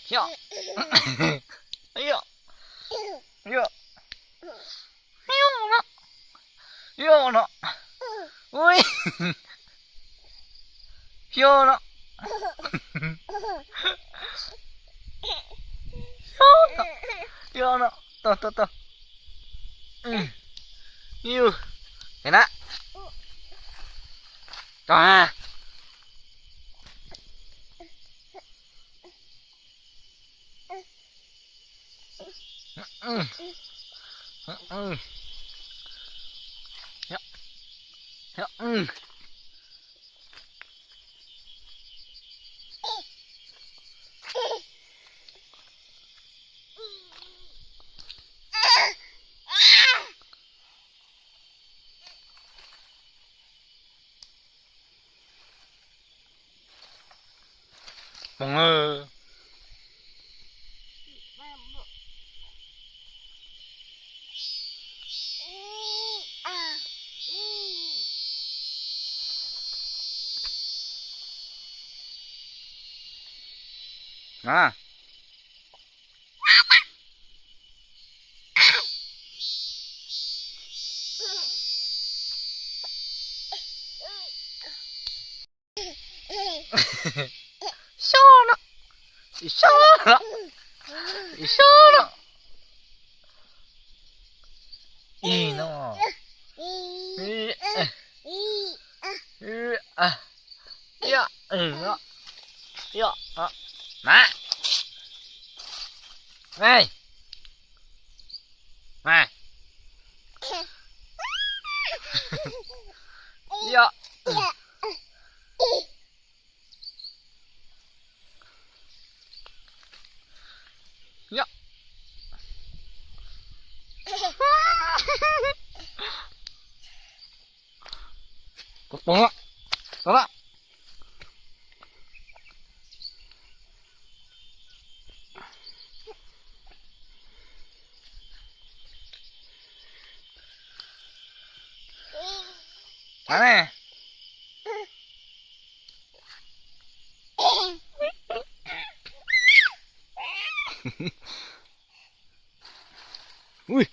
Yog. Yog. Yog. Yog no. Yog no. Ui. Yog no. Yog no. Yog no. Tau, tau, tau. Yus. Nim na. Tau ha. Poob. A. Xyob no. Xyob no. Xyob no. Ib no. Yog, yog, na. Ej. Na. Yog. Yog. Kuv poob lawm. Tau lawm. Tau ne. Ui,